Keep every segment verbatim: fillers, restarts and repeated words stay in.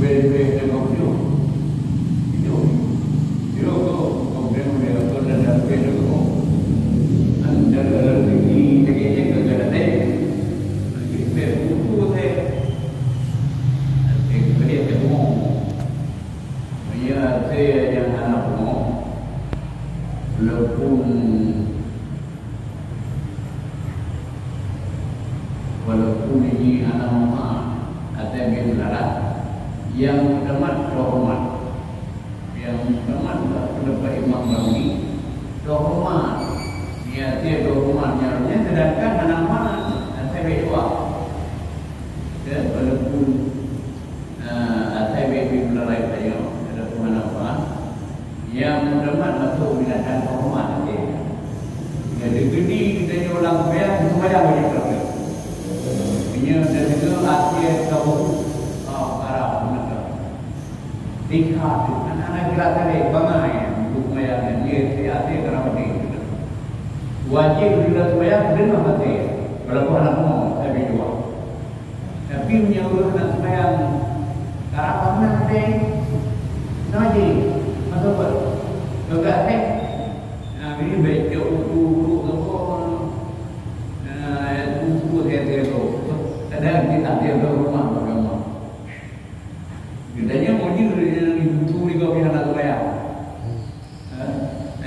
Bèe-bèe teugoh nyoe. Nyoe. Nyoe keuh, kemudian bèe keuh dan bèe teugoh. Antara rezeki lagèe nyan keuh ka datang. Bèe buku teh. Teh keudéh teh bungong. Meunyoe asèe nyang hana bungong, walaupun Walaupun jih hana manfaat, asèe bèe meularat, nyang meuteumèe teuhoreumat. Nyang meuteumèe bak peundapat Imam Ghazali, teuhoreumat. Nyan asèe teuhoreumat nyan, nyan seudangkan hana manfaat, asèe bèe jua. Ya, walaupun Ah, asai bèe-bèe meularat tanyoe, ada pun hana manfaat. Nyang meuteumèe masôk binatang teuhoreumat até. Jadi, geudi geutanyoe lam kupiah, seumayang wajéb kafé. Meunyoe teudeungoe até teuhoreumat, ah, haram binatang. Tingkat tu, anak-anak gerak tadi, bangai, untuk seumayang, dia, dia até haram até. Wajéb geutanyoe seumayang, deungoe até. Walaupun hana manfaat, tapi jua. Tapi meunyoe ureueng hana seumayang, karab meunan teuh, na jih, masa peuet, geugat teuh. Na, bini bèk cok utu-utu saboh. Na, utu teuh-teuh tu. Kadang kita teuh tu rumah agama. Geutanyoe mujur di utu di gob hana seumayang.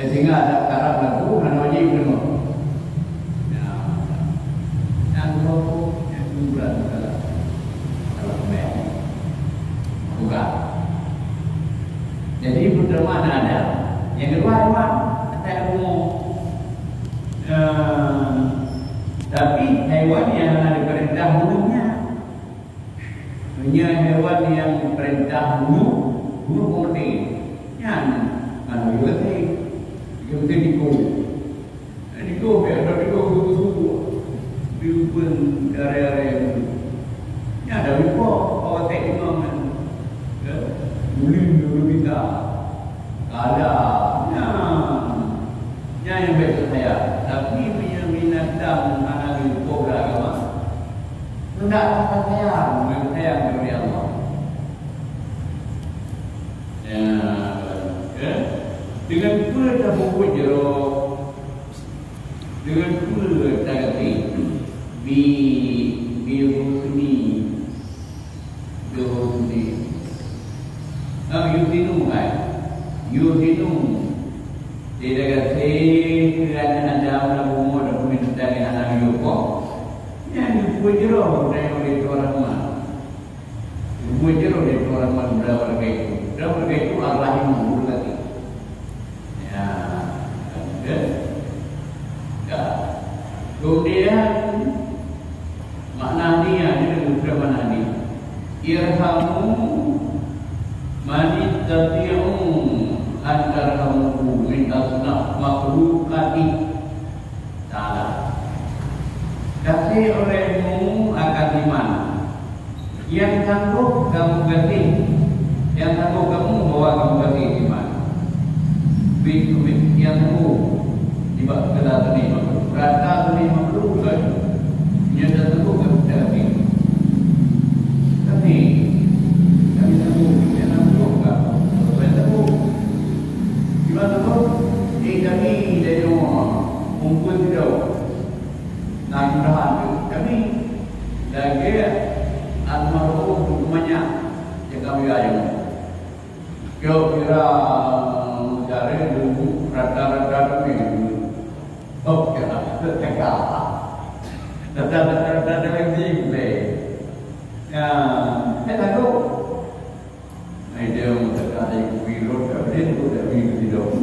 Eh, sehingga ada karab lagu hana wajib deungoe. Ya. Nyang keurok, nyang keurok dalam, dalam band. Bukan. Jadi, pertama ada, ada. Yang kedua, ada. Asai ilmu. Eh, tapi hewan yang hana diperintah bunuhnya. Meunyoe hewan nyang peurintah bunoe, bunoe peumeutéh. Nyan, manoe geutéh. Geutéh dikô. Dikô, biasa dikô, geusubuh. Diubeuen aré-aré. Nyan ada lupa, awak teh imam nyan. Ya, ulih dulu kita. Kada. Nyan. Nyan nyang bèk teupeusayang. Tapi meunyoe binatang hana geupoh bak agama, hendak teupeusayang, teupeusayang keu Allah. Ya, ya. Deungon peue tapeubuet jaroe? Deungon peue tagaséh? Bi, bi husni. Yuhsinu. Ah, yuhsinu, kan? Yuhsinu. Di tagaséh keu aneuk Adam lam bumoe dan peuminta di aneuk yupo. Nyan geupeubuet jaroe dari oleh Tuhan Rahman. Geupeubuet jaroe dari Tuhan Rahman beurapa lagèe itu. Beurapa lagèe itu Ar-Rahim guru tadi. Ya, kan? Ya. Kemudian, makna hadis, ini kan bukan makna hadis. Irhamu man tastati'u an tarhamuhu min asnaf makhluqatih ta'ala. Gaséh olehmu akan iman. Nyang sanggob kamu gaséh, nyang sanggob kamu bahwa kamu gaséh iman. Bit-bit nyang sanggob nibak segala jeunèh makhluk. Rata jeunèh makhluk kan, nyang sanggob kamu gaséh. Tapi, kami sanggob, nyang sanggob ka, supaya sanggob. Gimana sanggob? Eh, kami dari rumah, kumpul sidroe. Nah, mudahan tu kami lagèe almarhum Teungku Manyak nyang kami ayong. Kira-kira cara dulu rata-rata tu ni. Oh, kira teka. Rata-rata tu ni. Ya, saya takut. Hai dia meuteukah dari kupi rot, ka beude tu dari kupi dong.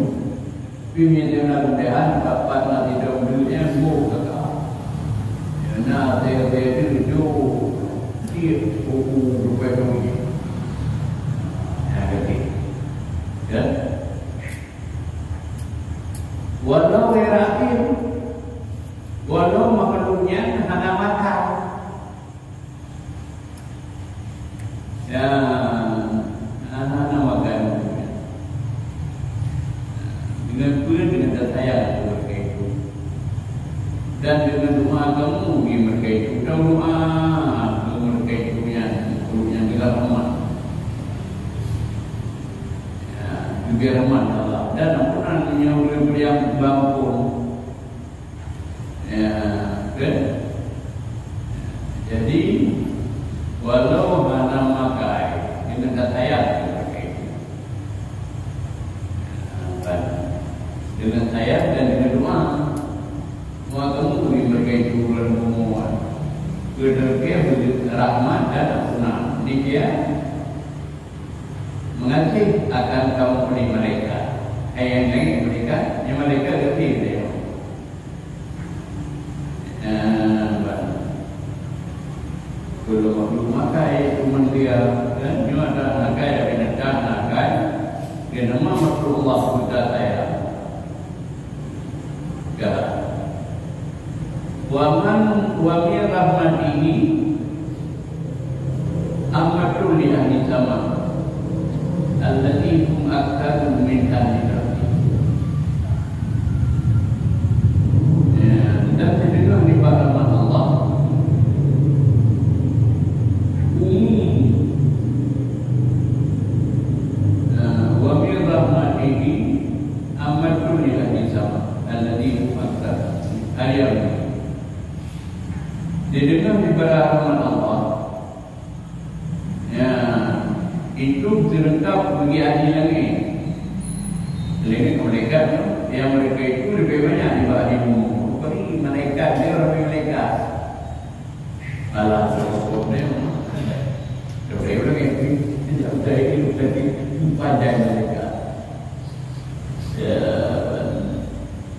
Tapi meunyoe na mudahan, dapat na sidong duek nyan boh kaka. Nyan na saya-saya tu jo tiep buku rupai dong. Ya, jadi. Ya. Walau ya Rahim, walau makhluk nyan hana mata. Ya, hana-hana makan. Dengan peue? Dengan tasayang keu meureka itu. Dan dengan doa kamu di meureka itu. Doa keu meureka itu nyan, keu nyang geulak umat. Firman Allah, dan ampunan nyang ureuëng beudiam bangkong. Ya, kan? Jadi, walau hana makai, keuneuk tatayang keu makai. Kan? Keuneuk tatayang dan keuneuk doa. Wa kamu beri mereka itu bulan pengumuman. Keuneuk rahmat dan ampunan. Demikian. Meugaséh akan kamoe oleh malaikat. Hai nyang langét malaikat, nyan malaikat geutem lé. Nah, ban. Kalau makhluk makai, cuma dia, kan? Nyoe ada makai, ada binatang makai. Dia nama makhluk Allah Taala. Ka. Wa man, wa min rahmatihi rahmatun li ahli sama, allati hum aktsaru min ahli ardi. Ya, dan dideungoe nibak rahmat Allah, umum. Nah, wa min rahmatihi rahmatun li ahli sama, allati hum aktsar. Ayam. Dideungoe daripada rahmat Allah. Ya, itu seureuta bagi ahli langét. Langét malaikat, ya, mereka itu lebih banyak daripada ahli bumoe. Bagi malaikat, dia orang malaikat. Alah, cukup ni. Cukup ni, udah ni. Tidak usah ini, udah ni. Panjang mereka. Ya.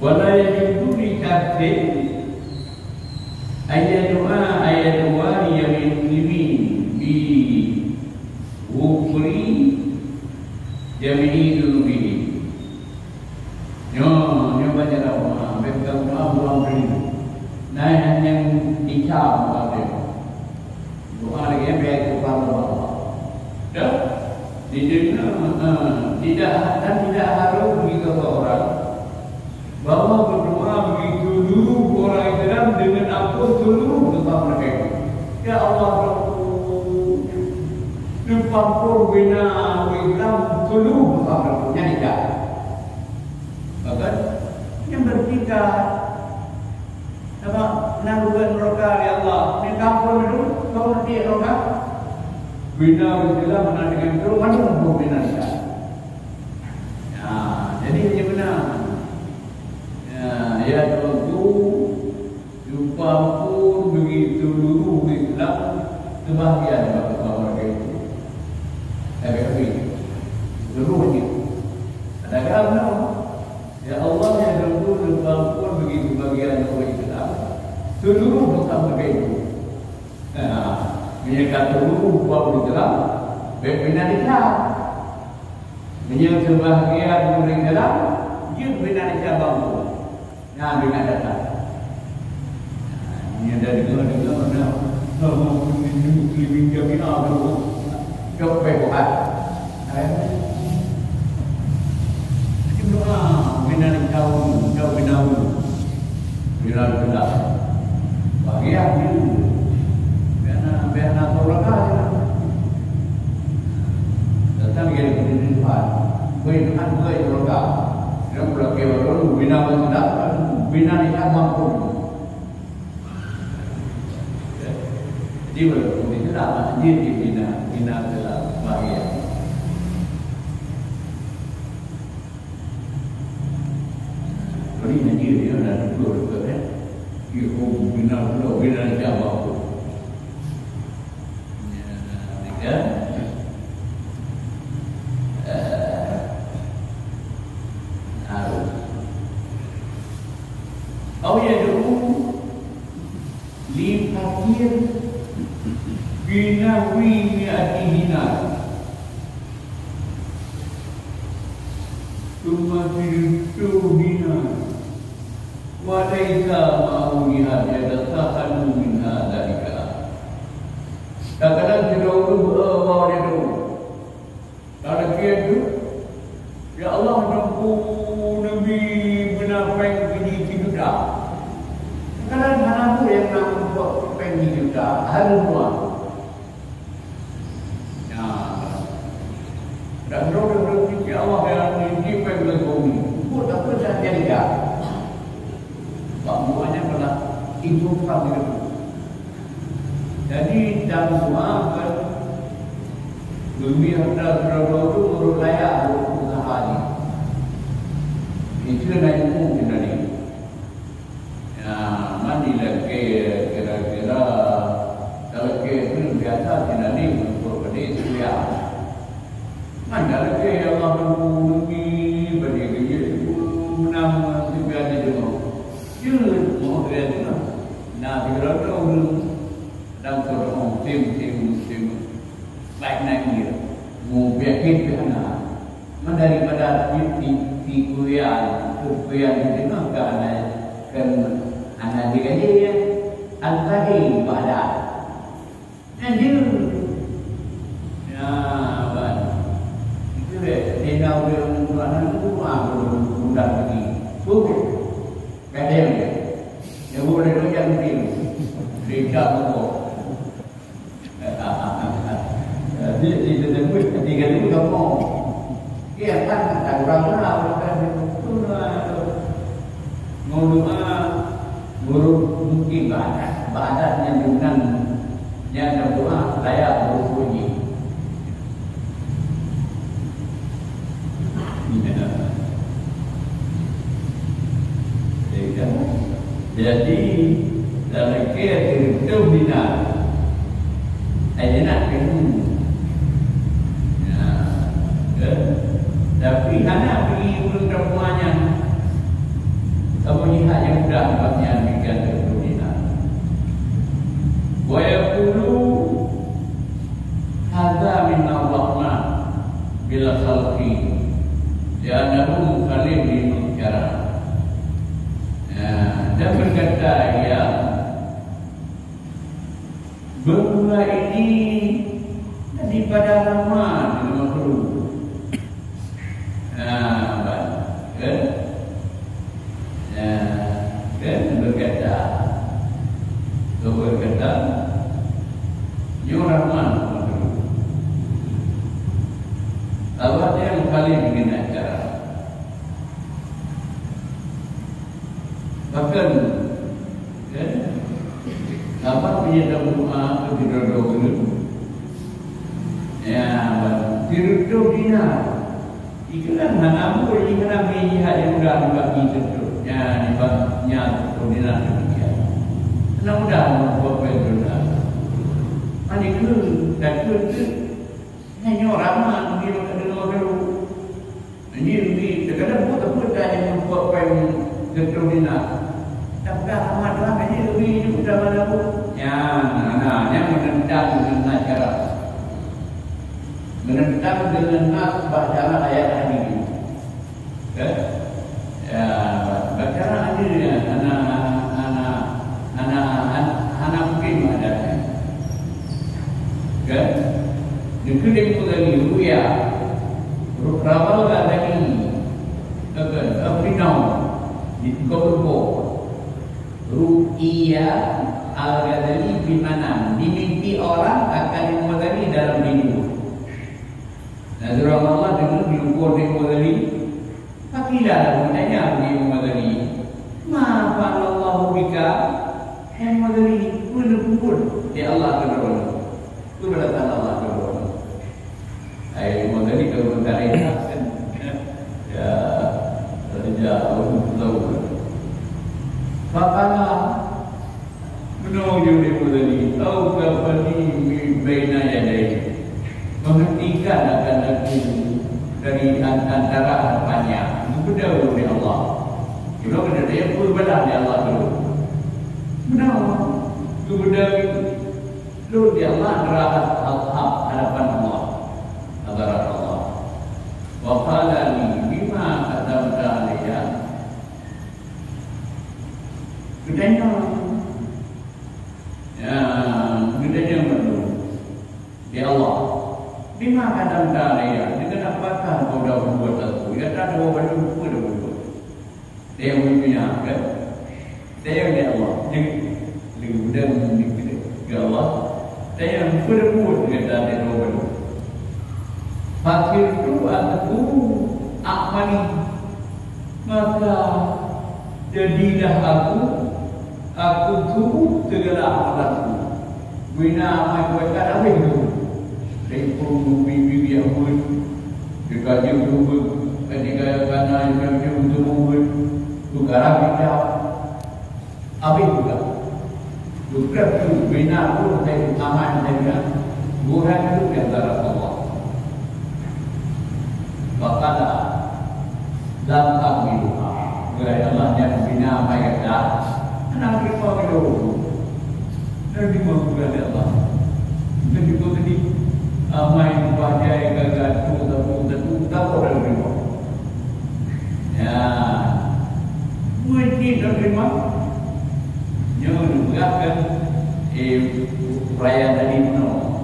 Wala yajuzu li syakhsin an yad'a, an yad'a li muslimin bi ghufri jami'i dzunubihi. Nyoe, nyoe banyak dah umat. Bèk gam doa buang diri. Nah, nyang dicam buat dia. Doa lagi bèk kepada Allah. Dah? Didengar, ha, tidak, dan tidak harus bagi seseorang bahwa berdoa bagi seluruh orang Islam dengan ampun seluruh dosa mereka itu. Ya Allah, Tuhan, bina Islam seluruh dosa mereka. Yang tidak. Bahkan, yang bertiga, sama, na bukan neraka, ya Allah. Ni kampung itu, kamu nanti neraka. Bina Islam, mana dengan itu, mana pun bina Islam. Ya, jadi hanya benar. Ya, ya Tuhanku, Tuhanku bagi seluruh Islam sebahagian bagi keluarga itu. Habis-habis. Seluruhnya. Ada kan? Ya Allah, ya Tuhanku, Tuhanku bagi sebahagian orang Islam seluruh Islam bagi itu. Nah, menyatakan seluruh orang Islam, bina Islam. Meunyoe seubahagian ureuëng dalam, jeuet bina di cabang tu. Nah, bina datang. Nah, meunyoe dah dengar-dengar, nah, nah, muslimin jami'ah tu. Cok payah buat. Eh. Jadi, doa, bina di cabang, jauh bina ulu. Bila sudah bahagian ni, biar na, biar na tolong aja. Datang dia dari Tuhan, beri Tuhan, beri tolong. Dia pula kira orang bina masalah, bina ni kan mampu. Jadi walaupun di dalam dia dibina, bina dalam bahagian. Kali na jeuet dia na dua dekat, eh. Dia pun bina pula, bina cabang tu. Ya, mereka, eh, harus. Au yad'u li fakir binahwi mi'ati dinar. Tsumma sittu dinar. Wa laisa ma'ahu dinar, yatasahalu minha dzalika. Kadang-kadang sidroe ureuëng beu-e bak lé droe. Ka lagèe tu, "Ya Allah, Teungku, neubi beuna péng biji sijuta." Kadang hana peue nyang na untuk péng sijuta, hareuem tuan. Nah, dan droe-droe teuka Allah, ya, ni Itu paham dia. Jadi, dalam doa kan, demi harta keluarga tu menurut layak, menurut usaha ni. Itu yang nak ilmu kita ni. Ya, mandi lagi kira-kira, kalau ke itu biasa kita ni menurut pedis ya. Manda lagèe Allah meunang bagi geuyeue menang siga jideunoe. Jeuet meu'en lagèe nyan. Na sidroe ureueng dan sidroe tem tem tem baik na ié. Mupiakék pih hana. Man daripada tiep-tiep kuyan, kuyan jideunoe ka hana, kan hana jigaji ya. Al-Fadil ibadat. Nyan jeuet. Ya, ban. Itu deh, tinggal ureueng meutuah nyan, meutuah ureueng muda lagi. Tuh. Kadang dia. Dia boleh kerja mungkin. Dia tak apa. Jadi, dia tersebut, ketika itu kamu. Iya kan, tak kurang lah, orang kan dia betul lah. Mau doa, guru mungkin badat, badat yang dengan yang doa layak berbunyi. Jadi, dalam kira itu bina. Ai nak kena. Ya. Kan? Tapi hana bagi ureueng teumua nyan. Kamu lihat yang mudah bak nyan demikian tu bina. Wa yaqulu hadza min rahmah bil khalqi. Li'annahu khalil lil mujarrad. Ya, dan berkata ia, bahwa ini daripada rahmat dengan makhluk. Nah, kan? Nah, kan? Berkata, berkata, nyoe rahmat dengan makhluk. Awak yang paling dengan acara. Bahkan, ya, sahabat punya doa ke didorong dulu. Ya, tirutuh dinar. Itu kan hana boleh hana biji hak yang udah dibagi tentu. Ya, dibagi nya tentu dinar demikian. Hana mudah membuat perintah. Mana ke, tak ke, hanya orang mah dia kena dulu. Ini lebih terkadang buat apa dah yang membuat pen tentu dinar. Tak pernah amat lah, ini lebih ini udah mana pun. Yang, nah, yang menentang dengan cara. Menentang dengan nas bak cara ayat hadis. Kan? Ya, bak cara hadis ya, hana, hana, hana, hana, hana mungkin ada. Kan? Dikeudeung lagi ruya. Ru-, rawa lagi. Kan? Apa nama? Di kau lupa. Ru'ya Al-Ghazali di mana? Dimimpi orang akan Imam Ghazali dalam tidur. Nah, surah Allah dengan diukur Imam Ghazali. Faqila lahu, ditanya bagi Imam Ghazali, "Ma fa'alallahu bika?" Hai Imam Ghazali, peue neupeubeuet lé Allah keu droeneuh? Peue balasan Allah keu droeneuh? Hai Imam Ghazali, kalau mencari kan, ya, kerja tahun tahun. Faqala, Meunoe jih uleh Muzani, "Auqafani min baina yadayhi." Menghentikan akan aku dari an-, antara hadapannya. Geubeudôh lé Allah. Geubeudôh lé Allah tu. Meunoe. Geubeudôh lé Allah antara had-, had-, had-, hadapan Allah. Hadarat Allah. Wa qala li, "Bima qaddamta alayya?" Geutanyong. Ya, geutanyong lom. Ya Allah, bima qaddamta alayya, dengan apakah Engkau dah buat aku? Ya, tak ada orang lupa dah buat. Dia yang punya, kan? Dia yang ya Allah. Dia, dia, dia, ya Allah. Dia yang berbuat dengan dia yang lupa. Fakhirtu aku amali. Maka jadilah aku Aku tubuh segala amalanku. Bina amai kebaikan habéh tu. Dari pun bibi yang pun dikaji pun ketika kana yang jauh tu pun tu garam kita habéh juga. Bukan tu bina pun dari aman dari bukan tu yang darah Allah. Faqala lam aqbiluha. Geulai Allah nyang bina amai gata, hana geuteurimong lé Allah. Hana geuteurimong lé Allah. Bukan juga tadi amai bajai gaga tu, tu, tu, tu, tak boleh geuteurimong. Ya. Mungkin tak terima. Nyoe dipeugahkan, eh, perayaan tadi bunoe.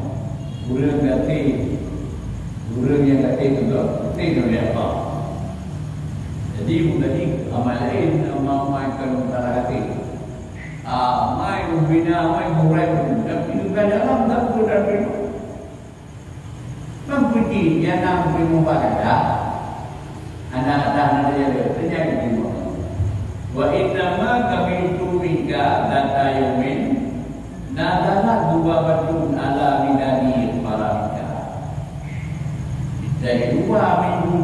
Ureueng gata, ureueng nyang gata keudroe, gata keudroe apa? Jadi, bukan tadi amai laén, amai-amai kon salah gata. Amai, ubina amai, murai, tapi bukan dalam, tak boleh terima. Bang Puji, dia nak beri mubahadah. Anak dah nak jadi, terjadi di rumah. Wa innama qabiltu minka dzata yaumin nazalat dzubabatun ala midadi faramika. Dari dua minggu.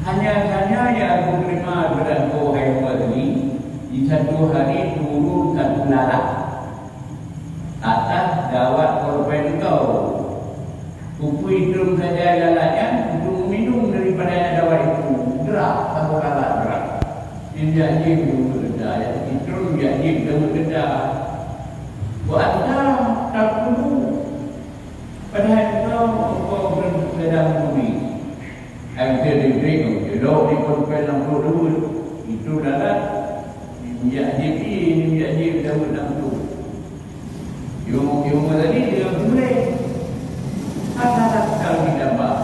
Hanya-hanya yang aku terima daripada engkau, hai Mubazzir, di satu hari turun satu lalat atas dawat korban engkau. Kupui trun saja lalat nyan untuk meminum daripada dawat itu. Gerak, satu lalat gerak. Yang jadi meureuda, yang trun jadi meureuda. Wa anta taqulu, padahai engkau, engkau sedang menulis. Hai, dia diberi tu, dia lok di korban lam perut dulu. Itu lalat, minyak jip, minyak jip daun lam tu. Ilmu, ilmu tadi dia boleh. Akan kami tambah.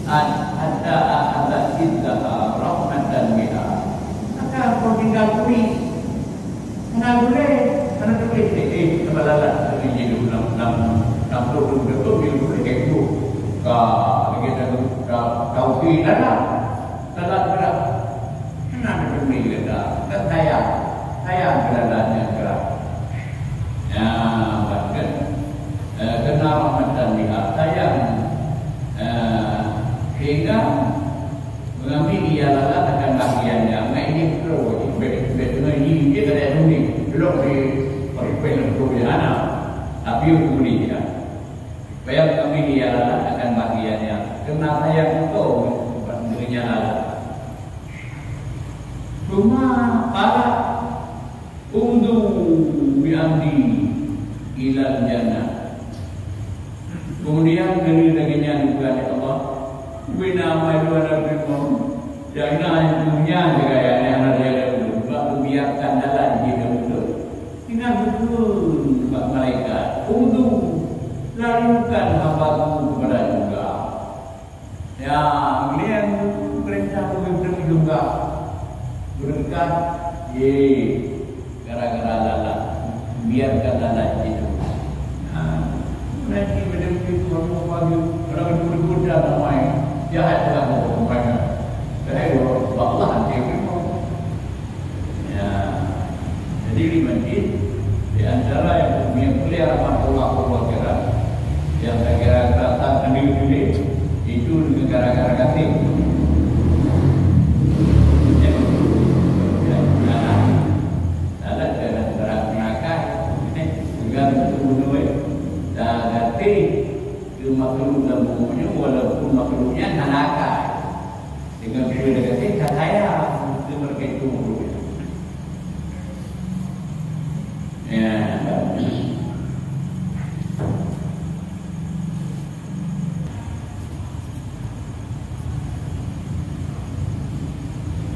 An-, hatta akhadhat izzaha rahmatan biha. Maka kau tinggal tulis. Hana tuléh, hana tuléh, eh, eh, kepala lah, tapi dia dulu lam, lam, lam tu, tu, tu, tu, dia tuléh, eh, tu. Ka, lagi dah, dah, dah, okey, dah, dah. Dah, dah, dah. Hana ada tuléh, dia dah. Kan sayang. Sayang keadaan yang keras. Ya, bahkan, eh, kena rahmatan biha, sayang. Eh, sehingga Mengambil ia lalat akan bahagiannya, ngai jih keudroe, bèk, bèk teungoh jih, jih kadang tuléh, lok di paripèng lom tuléh hana, tapi tuléh jih. Supaya mengambil ia lalat akan bahagiannya, keureuna sayang beutôi ngon lalat. Teuma para Umdu bi amdi ilal jannah. Kemudian dari lagèe nyan bukan Allah, bina amai dua ratus ribu. Jangan dunia negara yang ada di dalam, sebab membiarkan dalam di dalam tu. Dengan hukum bak malaikat, umdu, lalukan hamba-Ku kepada surga. Ya, kemudian perintah begitu juga. Berkat, ye, gara-gara lalat. Biarkan lalat itu. Nah, nanti macam itu, kalau pagi, kalau itu, itu dah ramai. Jahat dah mau kemana. Saya Allah nanti. Ya. Jadi, lima jin, di antara yang, yang mulia rahmatullah Allah kira, yang saya kira rasa sendiri-sendiri, itu dengan gara-gara kasih. Ya. Ya. Salah dengan cara pengakai, ini juga betul-betul, eh. Dan kasih ke makhluk dan bumi, walaupun makhluknya hana akal. Dengan peue lagèe teuh that sayang keu meureuka itu. Ya.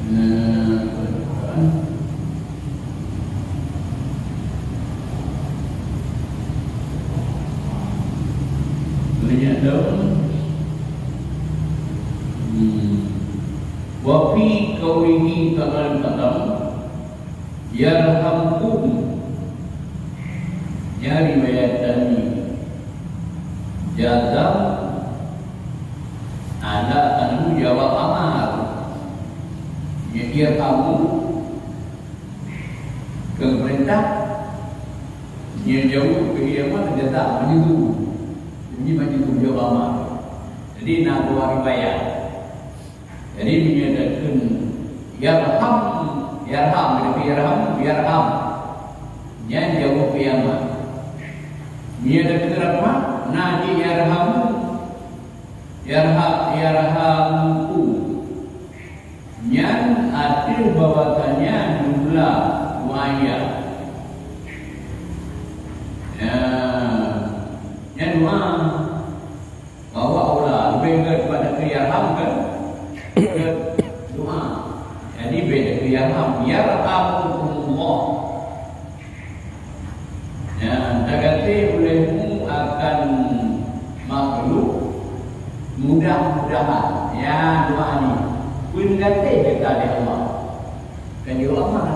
Nah, banyak daun. Hmm. Wa fi qaulihi ta'ala, yarhamkum, ya riwayat tadi, jazam ala anu jawab amar. Ya, yarhamu, Dah, nyan jaweueb keu ié meunan, jaza meunyeuzum. Nyan meunyeuzum jaweueb amal. Jadi, na dua riwayat. Jadi, meunyoe takheun yarham, yarham, jadi yarham, yarham. Nyan jaweueb keu ié meunan. Meunyoe takheun rahmat, na jih yarhamu, yarha-, yarhamukum. Nyan ateueh bahwasanya jumlah doa ya. Ya. Nyan doa. Bahwa Allah lebih gét pada yarham kan? Gét doa. Jadi beda yarham. Yarhamukumullah. Ya, tagaséh ulehmu akan makhluk, mudah-mudahan. Ya, doa ni. Pun gaséh kita di Allah. Kan jaweueb amal.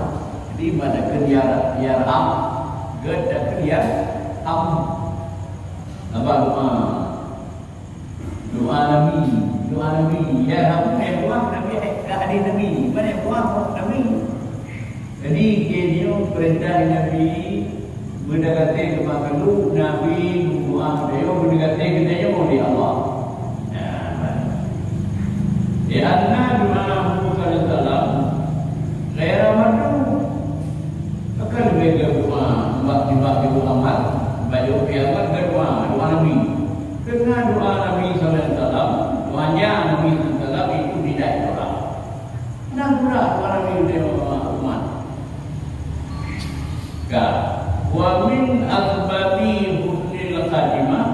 Jadi, mana keu yar-, yarham. Gét dan keu yarham. Apa doa? Doa Nabi, doa Nabi. Ya, Nabi, eh, buah Nabi, eh, ka hadis Nabi. Mana buah Nabi? Jadi, keu nyoe peurintah Nabi, beudagaséh keu makhluk, Nabi, doa, beliau beudagaséh keu tanyoe di Allah. Nah, di anna doa Musa alaihissalam ghaira mardud. Maka lebih gét doa, sebab, sebab doa amal, bak jaweueb kiamat gét doa, doa Nabi. Karena doa Nabi sallallahu alaihi wasallam, doanya Nabi sallallahu alaihi wasallam itu tidak ditolak. Nah, pula doa Nabi umat. Ka. Wa min asbabi husnil khatimah,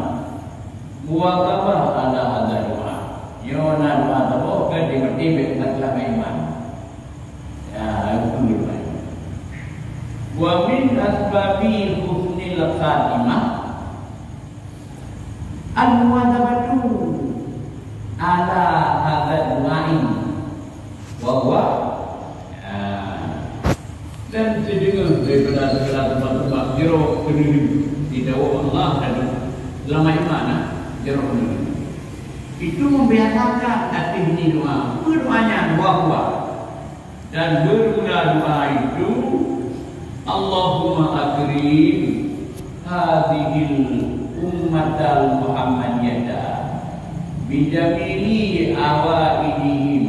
muwazabah ala hadza doa. Nyoe na doa saboh ka dimeuti bak masalah iman. Ya, itu iman. Wa min asbabi husnil khatimah al-muwazabatu ala hadza du'ain. Wa huwa, ah, dan sideungoe daripada segala tempat-tempat jroh keuneulheueh di daweueb Allah dan selama iman, ah, jroh keuneulheueh. Itu membiasakan hati ini doa. Apa doanya? Wa huwa. Dan bermula doa itu, Allahumma akrim hadhil ummatal Muhammadiyata bijamili awaidihim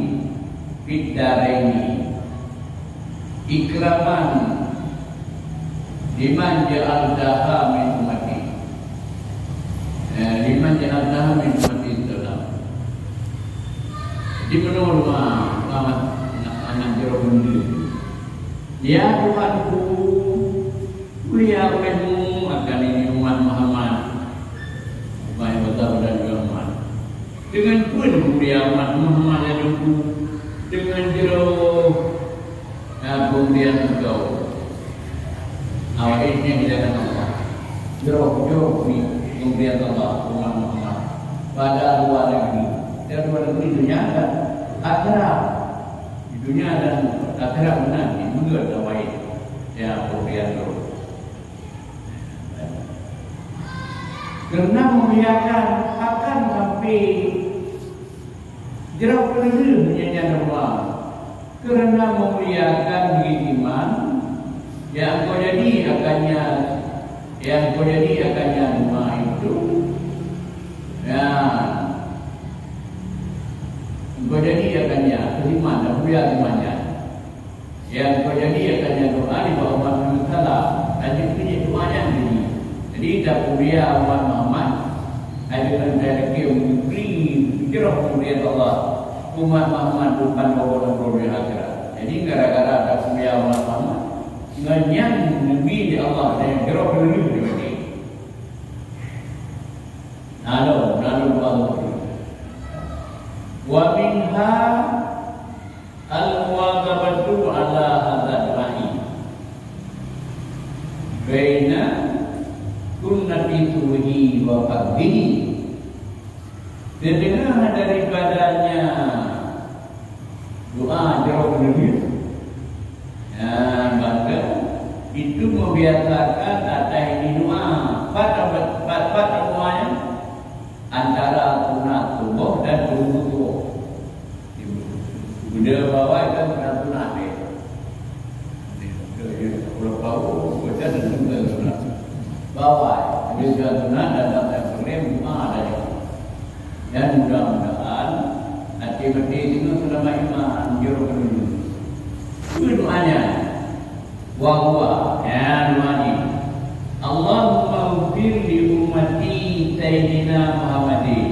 fid daraini ikraman liman ja'altaha min ummati. Eh, liman ja'altaha min ummati sallam. Di menurut Muhammad, anak, anak jero benda. Ya Tuhanku, mulia ulehmu akan ini umat Muhammad. Umat yang besar dan juga umat. Dengan pun mulia umat Muhammad yang dulu. Dengan jero. Nah, pemberian engkau. Awak ini yang dilakukan Allah. Jauh, jauh ni pemberian Allah, umat Muhammad. Pada luar negeri. Dan luar negeri dunia dan akhirat. Di dunia dan akhirat benar ni, juga terbaik. Ya, pemberian tu. Karena memuliakan akan sampai Jroh keuneulheueh nyan doa, karena memuliakan diri iman, yang kau jadi akannya, yang kau jadi akannya doa itu, ya, kau jadi akannya iman dan mulia imannya. Yang kau jadi akan nyan doa di bawah umat Muhammad salam. Lanjut bunyi doa nyan bunyi. Jadi, tapulia umat Muhammad, hai deungon teuyakin bri jroh keumuliaan Allah. Umat Muhammad bukan bawa nanggroe di akhirat. Jadi, gara-gara tapulia umat Muhammad, ngon nyan neubi di Allah dan jroh leuh di batin. Lalu, lalu Allah. Wa minha Al-muwazabatu ala hadzal wa'i baina sunnati subhi wa fardhihi. Terdengar daripadanya doa jroh keuneulheueh. Ya, maka itu membiasakan atas ini doa. Pat, pat, pat, pat doanya antara sunat subuh dan subuh. Udah bawa kan satu nate. Udah ya, kalau bau, Guna dan tak terpilih doa saja. Dan mudah-mudahan até maté singoh seulama iman jeuet keu dunia. Peue doa nyan? Wa huwa, ya, doa nyan. Allahumma ighfir li ummati Sayyidina Muhammadin.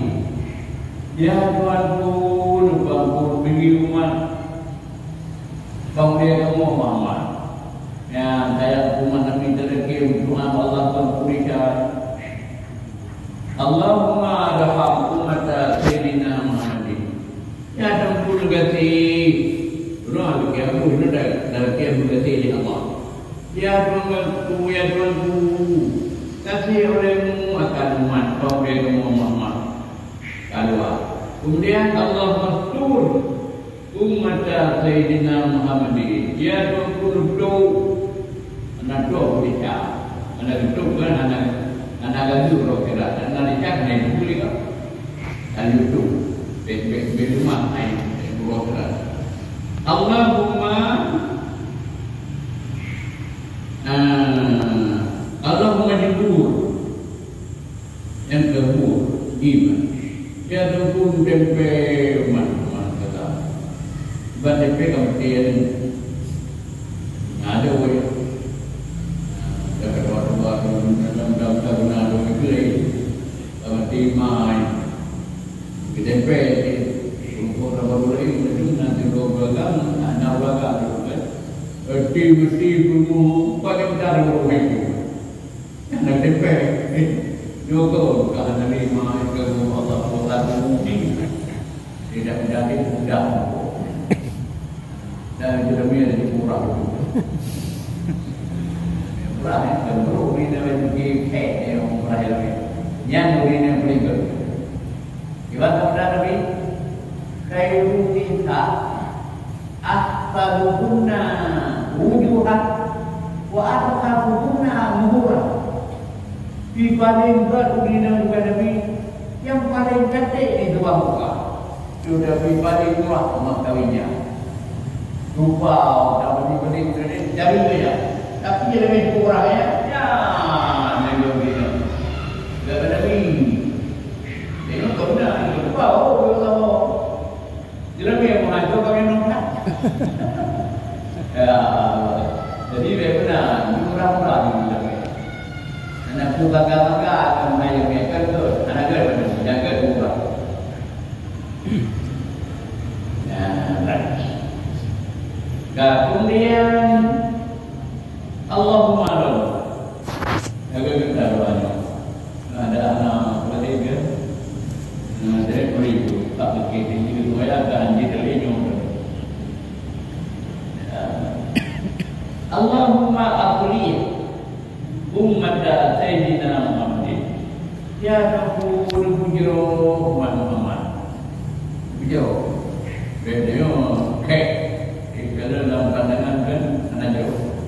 Ya Tuhanku, neupeuampôn bagi umat Bang Muhammad. Nyang kaya umat Nabi teureukém doa bak Allah Tuhan Purika. Allahumma arham ummata Sayyidina Muhammadin. Ya Tuhanku, neugaséh. Uroe lagèe Abu, nyoe dah, dah lagèe meugaséh lé Allah. Ya Tuhanku, ya Tuhanku, gaséh ulèe-Mu akan umat Bang Muhammad. Ka dua. Kemudian, Allahumma stur ummata Sayyidina Muhammadin. Ya Tuhanku, leucok. Hana trok beurita. Hana leucok kan, hana, hana ganggu roh akhirat. Hana lecak, hana leucok. Hana leucok. Bek, bek, bek rumah, hai, bek roh akhirat. Allahumma, ah, Allahumma jibur. Nyang keubah, iman. Ya Tuhanku, tempé umat, umat kata. Ban tempé ka meuti nyan. Ada weh. Dah kedua-dua dalam daftar guna ada weh. Ka meuti mai. Ditempé. Untuk orang baru lain, macam nanti dua belakang, anak belakang. Mesti, mesti, bunuh, pada kita ada orang itu. Nyang na teuntèe, eh, nyoe ka hana lé ma, ka Allah Taala mungkin. Tidak menjadi mudah. Dan itu demi ada murah. Murah, ya, kan, bro, ini namanya pergi, eh, eh, murah ya, ya. Nyan, ini yang paling bagus. Ibarat sabda Nabi, "Khairu nisa ahsanuhunna wujuhan wa arhamuhunna muhura." Di paling brat di dalam Nabi, yang paling cantik di dua muka. Sudah di paling murah rumah kawinnya. Rupa, dah beli-beli, beli, cari tu ya. Tapi dia lebih murah ya. Ya, dia lebih. Dia lebih. Tengok kau dah, dia lupa, oh, dia lupa. Dia lebih yang menghancur kami nonton. Ya, jadi dia benar, ini murah-murah ni dia. Anak tu bangga-bangga akan mengayu mereka tu. Anak dia benar, jaga dua. Nah, baik. Kemudian, Allahumma rabb. Jaga kita doanya. Nah, ada anak bertiga. Nah, dari beribu. Tak pakai tinggi, supaya akan jadi lima. Ya. Allahumma aflih ummata Sayyidina Muhammadin. Ya Tuhanku, bujroh umat Muhammad. Bujroh. Bèk nyoe kèk. Di dalam pandangan kan hana jroh.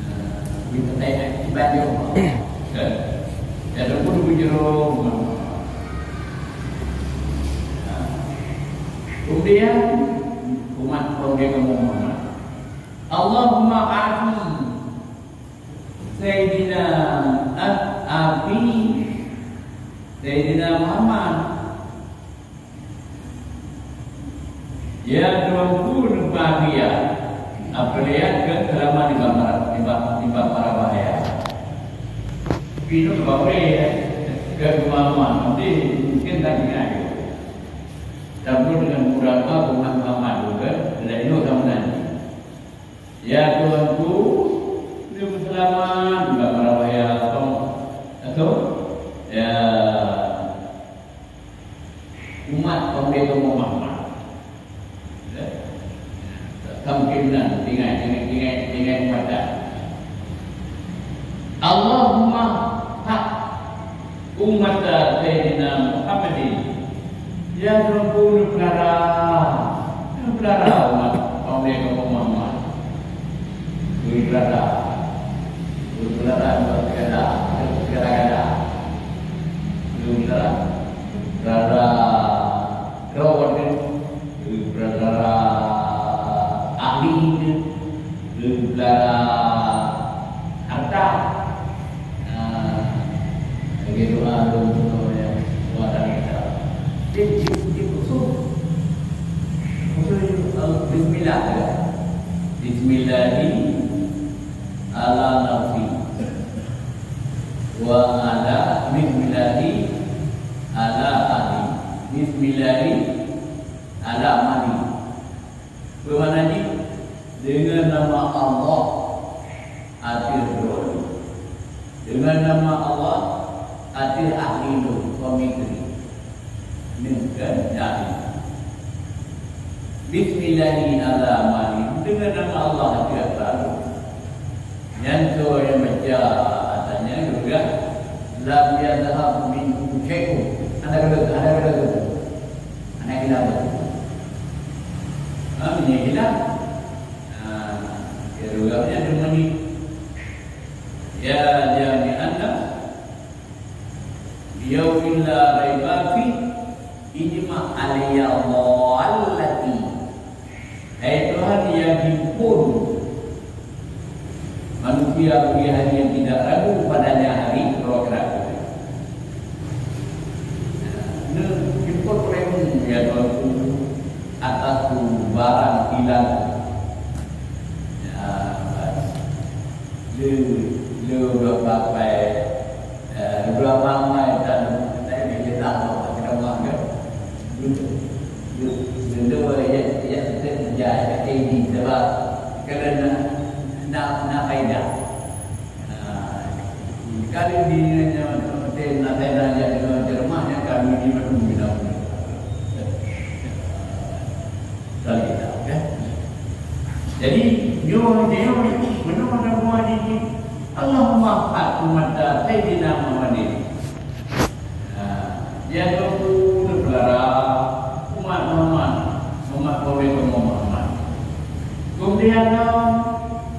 Nah, kita tanya ibadah. Kan? Ya Tuhanku, bujroh umat Muhammad. Nah. Kemudian umat Nabi Muhammad. Allahumma afi Sayyidina Ab-, Abi Sayyidina Muhammad. Ya Tuhanku, neupeuakhé, apalagi keu seulama nibak mara-, nibak, nibak mara bahaya. Pih nyoe ka boleh, ya. Keu Muhammad, nanti mungkin tak ingat. Tapi dengan murah Allah, Tuhan Muhammad juga, dan itu sama nanti. Ya Tuhanku, neupeuseulamat, nibak mara bahaya, atau, atau, ya, umat Nabi Muhammad. Ya. Tamkin nan, tinggai, tinggai, tinggai, tinggai mata. Allahumma hak ummata Sayyidina Muhammadin. Ya Tuhanku, neupeulara, neupeulara umat Nabi Muhammad. Neupeulara, neupeulara, neupeulara, neupeulara. Neupeulara, neupeulara. Droe teuh, eh, peulanggaran ahli teuh, eh, peulanggaran Wa ala bismillahi ala ali. Bismillahi ala mali. Bagaimana ni? Dengan nama Allah ateueh droe. Dengan nama Allah ateueh ahli lôn, suami isteri. Ni kan? Jadi, bismillahi ala mali. Dengan nama Allah ateueh droe. Nyan tu yang baca, katanya juga, "Lam yadhhab minhu syai'un." Ada kata, ada kata tu. Ada hilang tu. Ha, ini hilang. Ha, ya, juga ni ada mani. Ya, jami'an dah. Yaumin la raiba fi, ijma' alaiya dhallati. Hai Tuhan yang himpun manusia bagi hari yang tidak ragu padanya, hari akhirat. Nah, himpun olehmu, ya Tuhanku, atas barang hilang. Ya, bas. Le, le, berapa, eh, berapa ramai dan, dan kita tak tahu, kita makan. Tentu, ya, ya, ya, ya, ini sebab kerana nak, nak faedah. Ah, kalau di, nak faedah, nak ceramah, yang kami di mana, di mana. Kalau kita, ya. Jadi, nyoe, nyoe, meunoe ada buah jih. Allahumma arham ummata Sayyidina Muhammadin. Ha, ya Tuhanku, neupeugah umat Muhammad, umat Nabi Muhammad. Kemudian,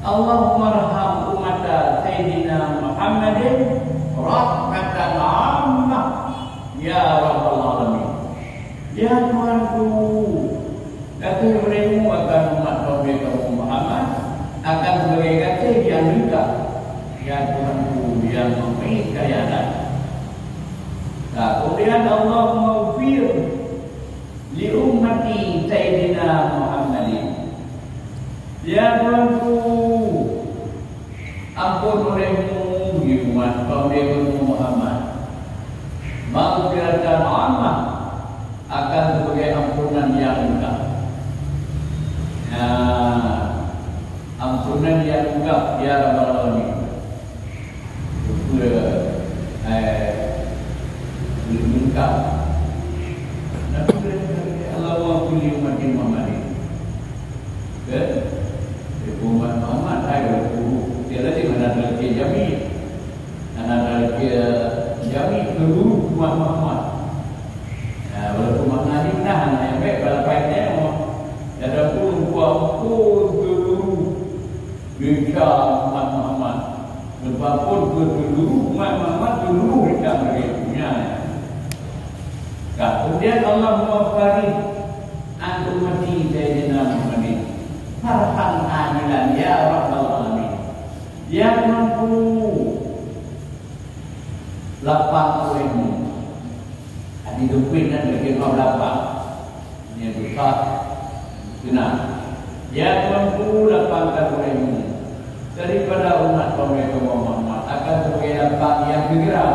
Allahumma arham ummata Sayyidina Muhammadin rahmatan ammah, ya rabbal alamin. Ya Tuhanku, gaséh beurému akan umat Nabi Muhammad, akan sebagai gaséh nyang leungkap. Ya Tuhanku yang memberi kayaan. Nah, kemudian Allahumma ghfir li ummati Sayyidina Muhammadin. Ya Tuhanku, ampôn olehmu di umat Nabi Muhammad. Maghfiratan ammah, akan sebagai ampunan yang leungkap. Ya, ampunan yang leungkap, ya Rabbal Alamin. Betul, eh, leungkap. Nabi Allah wa kulli ummatin Muhammadin. Kan? Umat Muhammad, hai, dia lagi mana terlebih jami. Karena dia jami seluruh umat Muhammad. Nah, walaupun makna ni nah, hanya baik kalau pakai nyawa. Ada pun kuat pun seluruh bangsa umat Muhammad. Sebab pun ke seluruh umat Muhammad, seluruh bangsa mereka punya. Nah, kemudian Allah mewafari antum mati Sayyidina Muhammadin. Farhan ajilan ya Rabbal Alamin. Ya Tuhanku, lapang olehmu. Hati sempit dan lagi mau lapang. Ini susah. Senang. Ya Tuhanku, lapangkan olehmu daripada umat Nabi Muhammad akan sebagai lapang yang segera.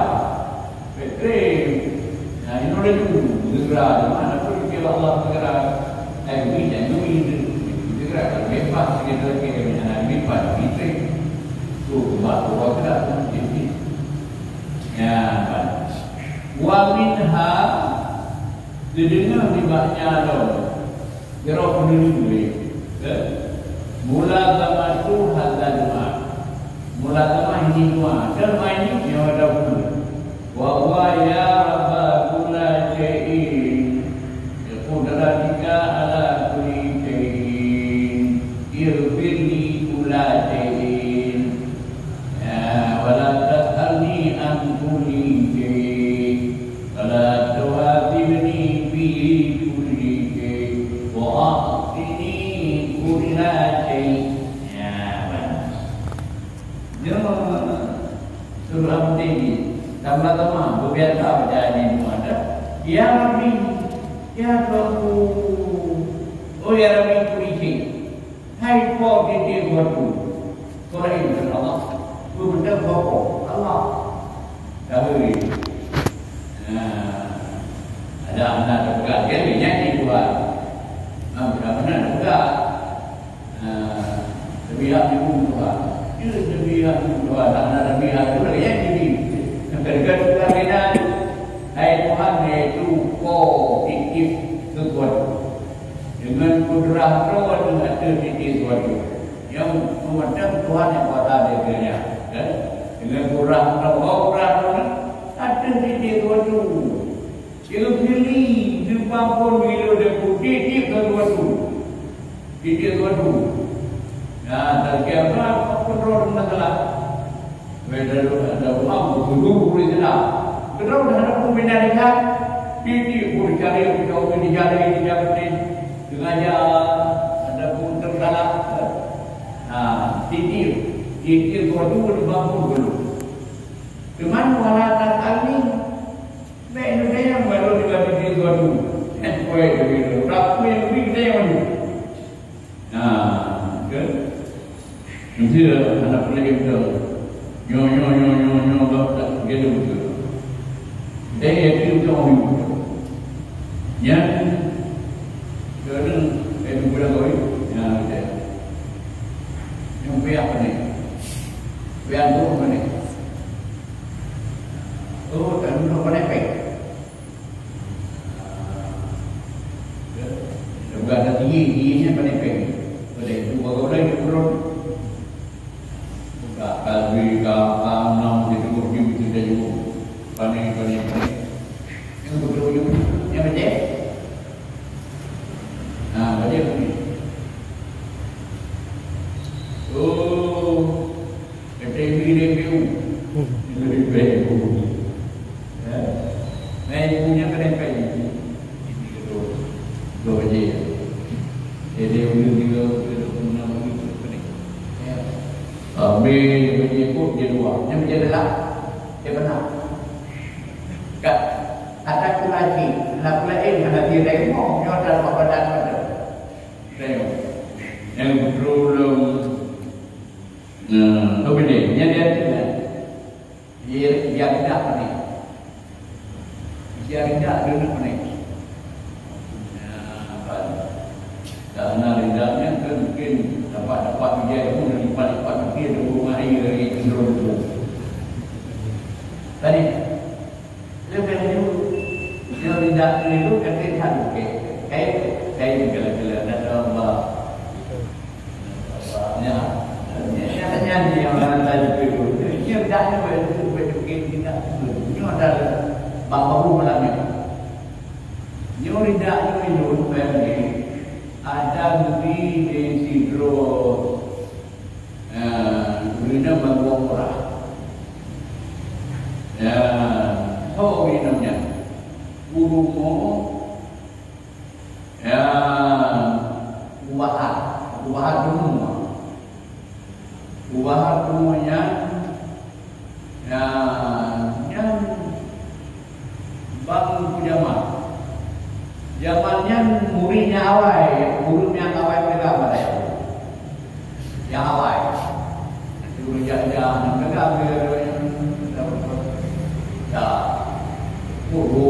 Petre. Nah, ini oleh tu segera. Di mana pun kita Allah segera. Eh, ini dan ini segera. Kalau lepas, kita lagi kami anak lepas. Petre. Tu sebab tu kita pun Ya, kan. Wa minha, dideungoe nibak nyan lom. Jroh peuneuling wéh, kan? Mulazamatu hadzal du'a. Mulazamah ini doa. Dan doa ini nyoe ada guna. Wa huwa ya Rabba kulla syai'in. Bi qudratika ala kulli syai'in. Ighfirli kulla syai'in. Ya, wa la tas'alni an kulli syai', wa la tuhasibni fi kulli syai', wa a'tini kulla syai'. Ya, baik. Nyoe surah Al-Fatihah. Tambah-tambah, berbiasa baca ini semua ada. Ya Rabbi, ya Tuhanku. Oh, ya Rabbi, kulli syai'. Hai Po teuntèe geutanyoe, Qur'an Allah, geutanyoe Po Allah. Tahu ni. Nah, ada anak terpegang dia ni nyanyi Tuhan. Nah, mudah-mudahan terpegang. Nah, lebih hak ibu Tuhan. Dia lebih hak ibu Tuhan. Anak lebih hak tu lagi nyanyi ni. Sampai dekat Tuhan kena tu. Hai Tuhan, yaitu ko titip sesuatu. Dengan kudrah Droe ateueh titip sesuatu. Nyang meumandang Tuhan nyang kuasa di dunia, kan? Dengan kudrah Droe, kudrah Droe ateueh titip sesuatu. Dia pilih, dia mampu milo dan putih, titip sesuatu. Titip sesuatu. Nah, dan kiamat, apa Droe masalah? Weh, lalu ada orang berguru di sana. Kemudian ada pembina desa. Titi pun dicari, jauh dicari, dicari. Sengaja ada pun tersalah. Nah, titi, titi suatu lima puluh dulu. Cuman wala tak kali. Baik, itu saya yang baru juga titi suatu. Eh, kue itu, tapi yang lebih gede yang mana? Nah, kan? Mesti anak peuleueh tu. Nyo, nyo, nyo, nyo, nyo, bak tak kira betul. Dia yakin betul orang itu. Yang kadang saya bulan kau itu. Ya, dia. Yang pihak apa ni? Pihak tu apa ni? Oh, tak dulu apa ni? Bukan ada tinggi, tingginya pandai peng. Pada itu baru dah itu turun. Buka kalbi, ka, ka, enam, dia tengok dia betul dia jumpa. Pandai, pandai, pandai. Yang betul jumpa. Yang betul. Nah, pada apa ni? Oh. Kata ibu dia biu. Lebih baik ibu. Ya. Nah, ibunya kena baik ibu. Ini kedua. Dua baje. Jadi, ulun juga, ulun pun nak bagi tu, apa ni? Ya. Habis baje pun dia dua. Yang baje dalam, dia pernah. Kat, ada tu lagi. Lagu lain, ada dia dari rumah. Dia ada dalam badan ada. Tengok. Yang betul, Nah, tu beda. Yang dia tu kan. Dia, dia tidak panik. Dia tidak dulu panik. Nah, kan. Karena ridanya kan mungkin dapat-dapat dia pun lipat-lipat mungkin dua hari dari sebelum tu. Tadi Leubeh laju, nyoe ridha keuneuk keu that bukét. Kain, kain gala-gala, dan Allah. Nya, nya, nya, nya, nya, nya, nya, ridha keuneuk. Nyoe ridha keuneuk, bukét, bukét, ridha keuneuk. Nyoe adalah bak baru malam nyoe. Nyoe ridha keuneuk, bayang ni. Ada geubi di sidroe Ya, geurinda bantuan murah. Ya, ho geurinda nyan. Urumo, ya, ubahat, ubahat rumoh. Ubahat rumoh nyan, ya, nyan Bang Jamal. Jamal nyan murit nyang awai, guru nyang awai peugah bak lagèe nyang awai. Guru jak-jak nyang peugah bak lagèe nyan. Ya. Guru,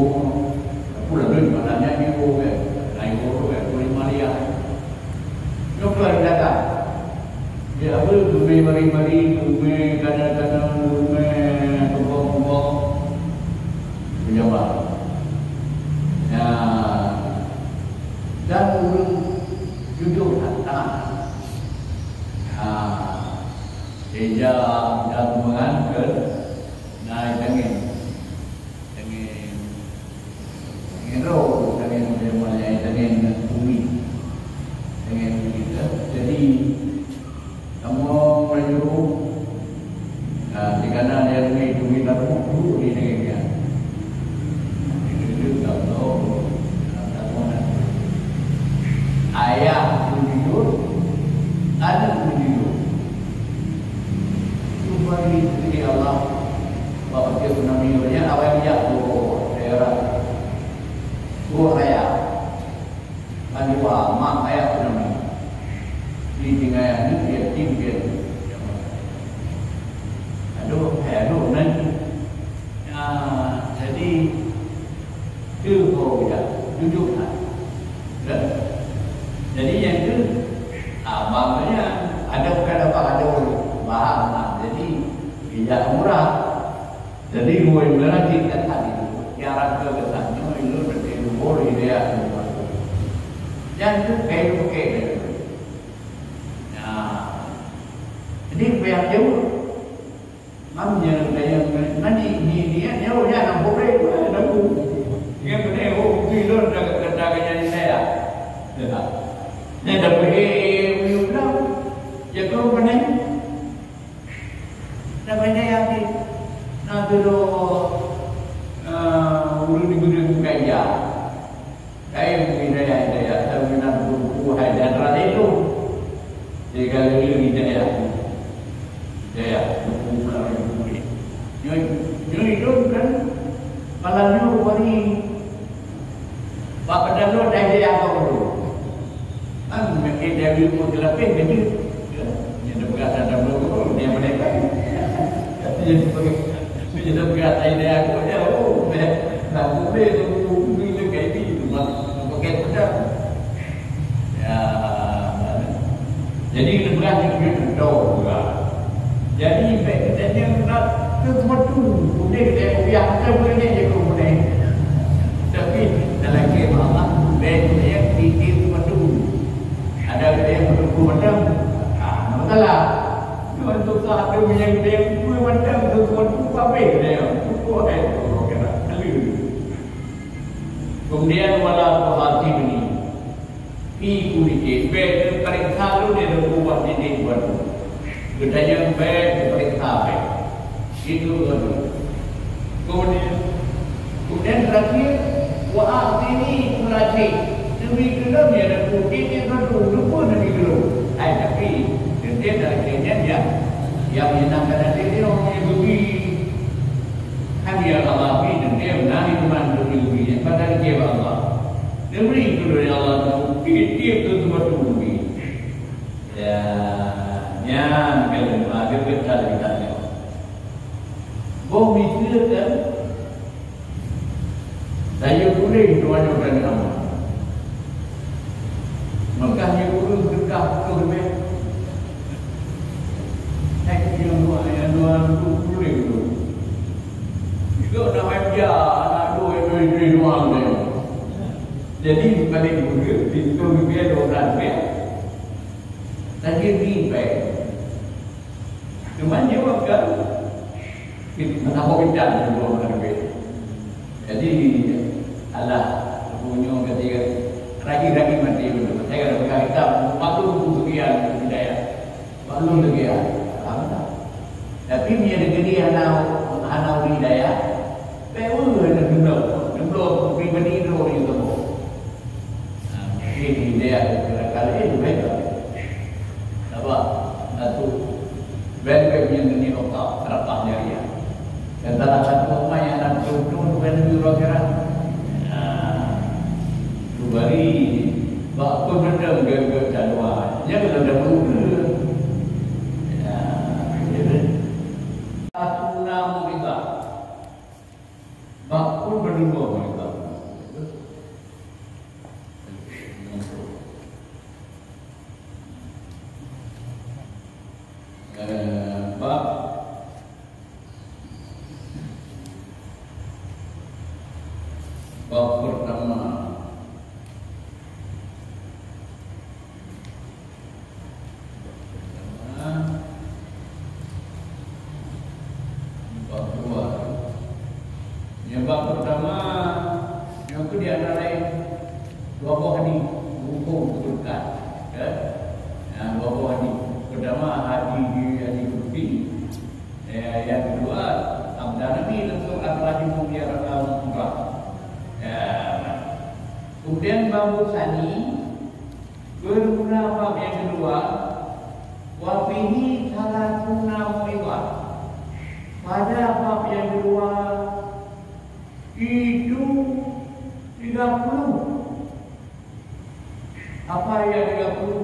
guru lôn mana nyan guru kan. Lain guru kan, guru Maria. Nyoe keuh dagang. Di Abel geume mari-mari, geume kadang-kadang, geume tumbok-tumbok. Geujabat. Ya. Dan ureueng jujur that, taat. Ya. Sehingga dan mengantar naik angin. Tangieng, tangieng roh, tangieng mulai-mulai, tangieng bumi. Tangieng bumi tu. Jadi, kamoe meunyoe, ah, di kanan dia bumi, bumi taruh dulu di tangieng dia. Itu tak tahu, tak tahu mana. Ayah pun jujur, aneuk pun jujur. Cuma di, di Allah. Bak watèe tsunami nyan awai bijak tuwoe daerah. Tuwoe raya. Ban dua mak ayah tsunami. Di tinggai aneuk yatim piatu. Aduh, hai aduh nan. Ya, Jadi, murid-murid cit that-that itu, cara ke geutanyoe, ilôn beuke luhur hidayah. Nyan tu kayu bukét. Nah, jadi, payah jaweueb. Mam nyan, nyan, nyan, ni, ni, ni, nyan, nyan, nyan, nyan, boleh, boleh, dah bu. Nyan beuna, oh, tu ilôn dah, dah, dah, nyan hidayah. Nyan dah pergi, eh, eh, eh, ulang. Ya, kau mana? Dah pandai yakin. Nah, tu tu, ah, ureueng di gurèe bukan ya. Kain hidayah-hidayah, terminal buku hai dan rasa itu. Tiga kali hidayah. Hidayah, buku melalui buku. Nyoe, nyoe itu kan malam nyoe hari Bak padahai lôn dai-dai agam tu. Kan mungkin dari umur jelapeh ke jeuet. Ya, dia dah berasa dah berumur, dia boleh kan. Dia sebagai, dia dah berasa dai-dai agam dia, oh, dah, dah boleh tu, tu, tu, tu, kayak ni, tu, mak, pakai pedang. Ya, jadi, leubeh jeuet keu droe juga. Jadi, bèk geutanyoe rab teupeue-peue. Udeh geutanyoe kupiah, teupeue nyan jeuet keu udeh. Tapi, dalam keu Allah, bèk geutanyoe teupeue-peue. Ada geutanyoe teupeue-peue mantong, ah, hana masalah. Cuma susah tu, meunyo geutanyoe teupeue mantong, teupeue-peue, habéh geutanyoe. Teupeue, eh, teupeue, kena. Kemudian, wala tuhasibni. Pi ku nike, bèk neupareksa lôn di ruku bak dinding Tuhan. Geutanyoe bèk neupareksa bèk. Itu Tuhan. Kemudian, kemudian terakhir, wa a'tini kulla syai'. Neubri keu lôn ya Tuhan, dinding Tuhan, lupa neubri keu lôn. Hai, tapi, teuntèe dari keu nyan ya, yang menyenangkan hati dia orang yang rugi. Hai, ya Allah, bri teuntèe, nah, itu man rugi-rugi. Yang pada dia Allah. Neubri keu lôn ya Allah, tiep-tiep keu teumpat rugi. Ya, nyan keuneuk mageuet that-that nyoe. Boh miseue kan? Sayeuh tuléh doa nyoe keuneuk amal. Maka nyoe ureueng teuka peutoh leubeh. Hai, nyang doa, nyang doa tuléh tu. Itu nama dia, anak dua itu, itu doa dia. Jadi, paling mudah, pintu dia dua belas leubeh. Lagi lebih baik. Cuma nyoe kan, meutabok bidang dua belas leubeh. Jadi, alah, punyo ketika ragi-ragi mati betul. Saya ada pegang kitab, waktu buku sekian hidayah. Waktu sekian. Alhamdulillah. Tapi, dia negeri hana, hana hidayah. Peue hana jumlah. Jumlah pribadi droe di tempat. Nah, mungkin hidayah kali ini baik. Apa? Satu. Bèk-bèk nyan ni otak, serakah jariah. Dan salah satu umat yang nak betul-betul bukan di akhirat. Nah, tu bari, bak peubedeng geuh-geuh dan doa. Nya kalau dah berusaha. Ya, ya. Satu nama kita. Bak pun meununggu mereka. Eh, bab, bab pertama. Bab dua. Nyang bab pertama, nyang keu di antara lain, dua boh hadis, huköm kedudukan. Ya. Nah, dua boh hadis. Pertama, hadis, hadis qudsi. Ya, yang kedua, sabda Nabi langsung adalah di dunia, um, umrah. Ya. Kemudian bab tsani, bermula bab yang kedua, wa fihi tsalatsuna mau'izah. Pada bab yang kedua, itu tiga puluh. Apa yang tiga puluh?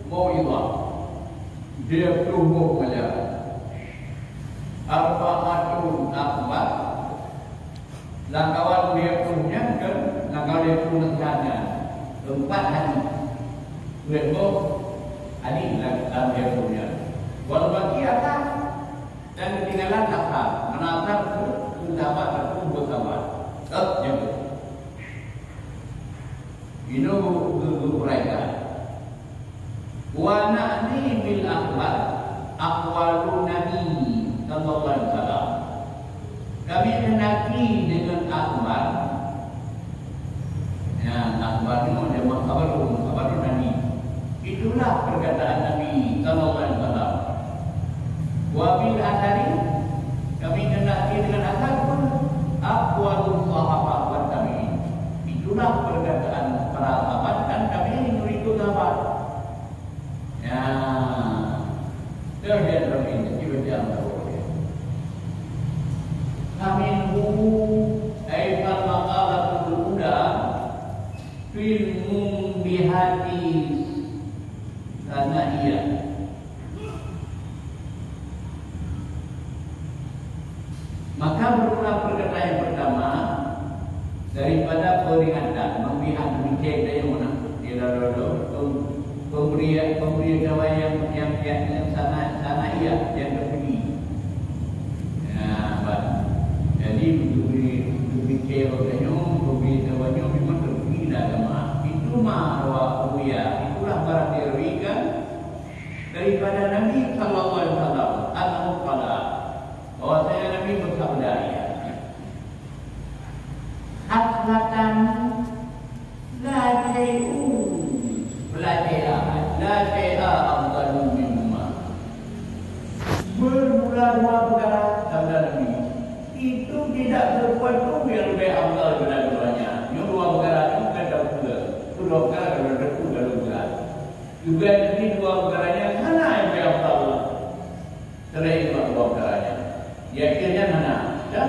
Mau'izah. Dia puluh boh pengajaran. Arba'atun akbar. Langkawan dia pun nyan kan, langkawan dia pun nasihatnya. Empat hadis. Duit boh hadis langkawan dia pun nyan. Wal baqi akan, dan ketinggalan asar. Mana asar tu? Inoe geu-, geu-, geuuraikan. Wa nahnu bil akhbar aqwalun Nabi sallallahu alaihi wasallam. Kami geundaki deungon akhbar. Ya, akhbar nyoe jamak khabarun, khabarun Nabi. Itulah perkataan Nabi sallallahu alaihi wasallam. Wa bil athari, kami geundaki deungon athar pun, aqwalus sahabah wat tabi'in. Itulah perkataan para sahabat dan tabi'in, murid sahabat. Ya. Terus dia terus ini, tiba-tiba tahu dia. Faminhu, ay fal maqalatul ula, fil mumbihati sana'iyah. Maka berulang perkataan yang pertama daripada peringatan, memberi demikian dari mana? Di lalu pemberian, pemberian dawa yang yang yang, yang sana sana iya yang terpuji. Ya, bah. Jadi demi demi kewakanya, demi dawanya memang terpuji dalam agama. Itu mah wa uya, itulah barang diberikan daripada Nabi sallallahu alaihi wasallam, annahu qala, bahwasanya Nabi bersabda, ya, khaslatan la syai'un, la syai'a, la syai'a afdalu minhuma. Bermula dua perkara, sabda Nabi, itu tidak sesuatu yang lebih afdal daripada keduanya. Nyoe dua perkara nyoe bukan tapeue. Dua perkara kalau tapeue kalau berat. Juga ini dua perkara nyan hana nyang afdal. Selain dua, dua perkara nyan. Yakin nyan hana. Ya?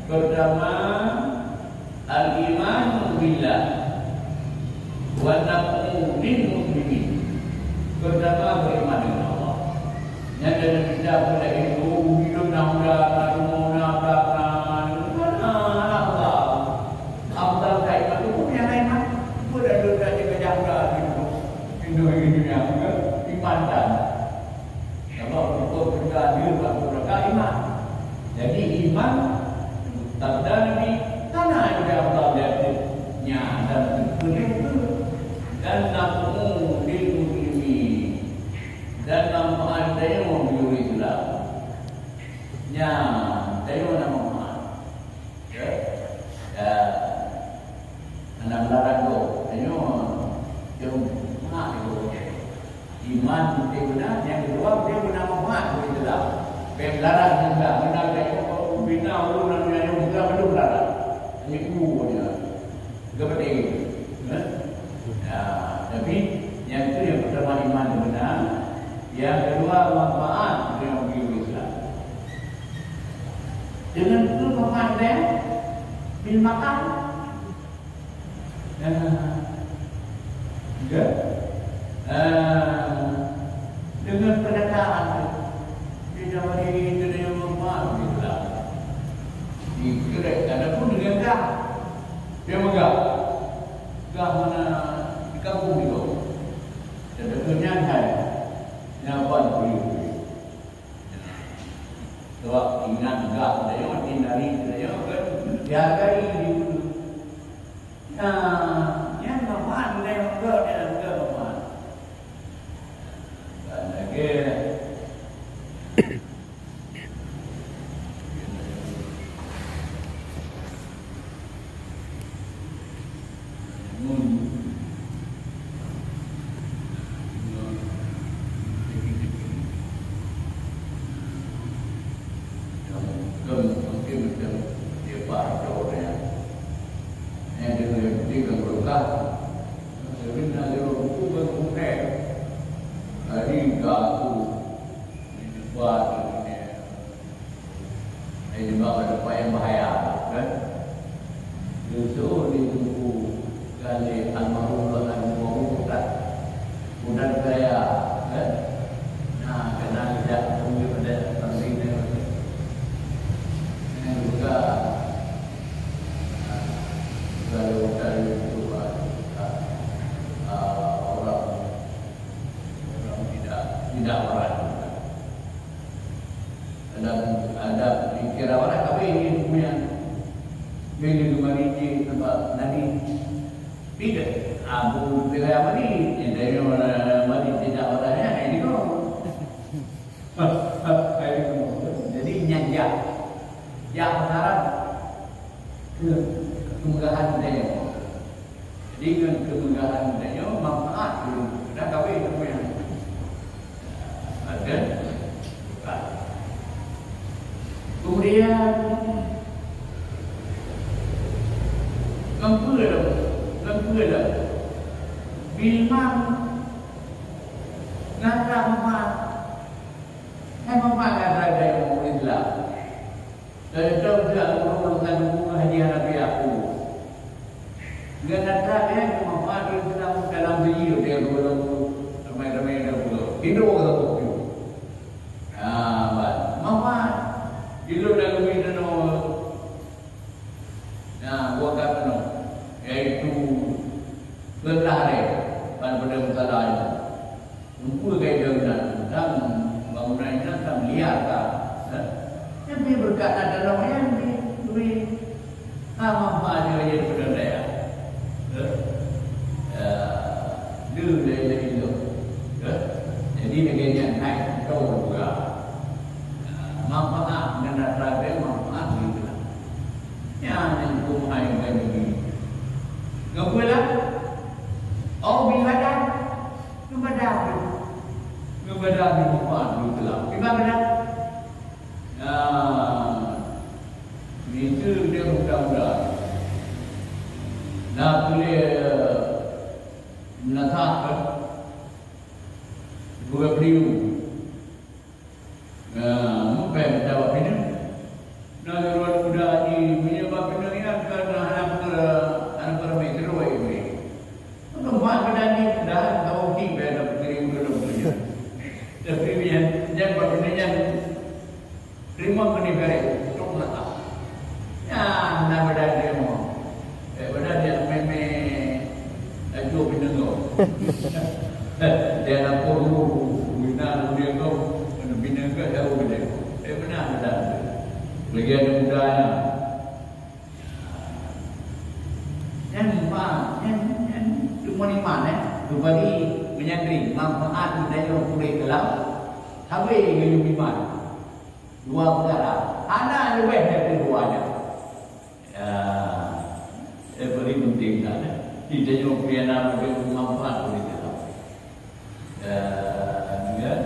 Pertama, al-iman billah. Wa naf'u lil muslimin. Pertama, beriman dengan Allah. Nyan dari kita pun dah hidup, hidup na muda, na rumoh, na anak, na, na, na, na, na, afdal. Afdal ka iman tu pun nyang lain mah. Pun dah duduk dah jaga-jaga gitu. Iman dan Sabab rukun teuka deuh bak rukun iman. Jadi iman, sabda Nabi, hana nyang afdal di ateueh nyan dan keuneuk dan naf'u lil muslimin. Dan manfaat tanyoe bagi ureueng Islam. Nyan, tanyoe na manfaat. Ya. Ya. Hana meularat gob. Tanyoe, jeuet manfaat gob. Iman beutôi beuna, nyang keudua beutôi beuna manfaat bagi Islam. Bèk meularat juga, beuna gaya bina ureueng lam dunia nyoe juga mandum meularat. Hanya guru nyan. Geupeudeh. Eh? Ya, tapi nyang tu nyang pertama iman beuna, nyang keudua manfaat nyang bagi ureueng Islam. Deungon peue manfaat dia? Bil makan. Nah, ya. Ah, dengan perkataan tu, dia jawab diri itu dia manfaat di dalam. Di kerek, adapun dengan gah, dia megah. Gah mana di kampung itu. Dan tentunya hai, nyaban beri. Sebab ingat gah tanyoe, hati nari tanyoe kan dihargai di dulu. Nah, nyan manfaat lé gah dan gah manfaat. Dan lagi Hai, nibak pada tempat yang bahaya, kan? Yusuf di Teungku Galeh almarhum Tuan Abu Abu Ustaz. Udah gaya, kan? Nah, kena tidak tunjuk pada samping dia. Yang juga, nah, kalau kita itu, ah, ah, orang, orang tidak, tidak waras. Dalam adab pikiran awak kawin ni punya. Bila kembali di tempat Nabi. Bila? Abu Bilal Malik, yang dari orang Malik tidak orang yang ini kok. Jadi nyan jak. Jak pasaran ke kemegahan budaya. Jadi ngon kemegahan budaya manfaat dulu. Kena kawin tu yang ada. Kemudian ngon peue lom, ngon peue lom. Bilmang ngon rahmat. Hai manfaat ngon rahmat Islam. Dari tahu tidak guru dengan guru haji Hanafi aku. Dengan atra dia manfaat dari dalam dalam beliau dia guru ramai-ramai dah guru. Hidup orang tu. Ah, ban. Manfaat. Hidup dalam beliau. Nah, buat kata no. Yaitu berlari pada masalah itu. Lumpur gaya bangunan, dan bangunan nyan kan liar ka. Tapi berkat na dalam nyan di, di, ha, manfaat dia jadi peudaya. Ya. Ya. Dia lain-lain tu. Ya. Jadi, lagèe nyan, hai, tahu juga. Ya, manfaat, nyan atra manfaat gitu lah. Ya, nyan kumai bagi. Nggak boleh lah. Oh, bin badan. Ngon badan. Ngon badan manfaat dulu telah. Kiban badan? Nah, itu dia mudah-mudahan. Nah, boleh, eh, menasah kan? Dua beliau. Nah, mupèe mita bak pineung. Na lôn muda jih, meunyoe bak pineung nyan ka na hana peue, hana peue ramé keudroe jih. Meukeumah badan jih dah, tahu ti bèe na peuteurimong lôn tu. Tapi nyan, nyan bak pineung nyan, teurimong keuneuk bèrèh, cok mata. Nyan na badan dia mo. Eh, badan dia meme laju binengong. Dia na puru, bina binengong, binengong jauh binengong. Eh, benar badan dia. Lagi ada muda nya. Nyan manfaat, nyan, nyan cuma iman, eh. Kecuali menyanding manfaat budaya pulih dalam, habis gayung iman. Dua perkara. Hana leubeh dari dua nyan. Ya. Eh, paling penting kan, eh. Kita nyoe piana bagi manfaat bagi kita. Ya, kan?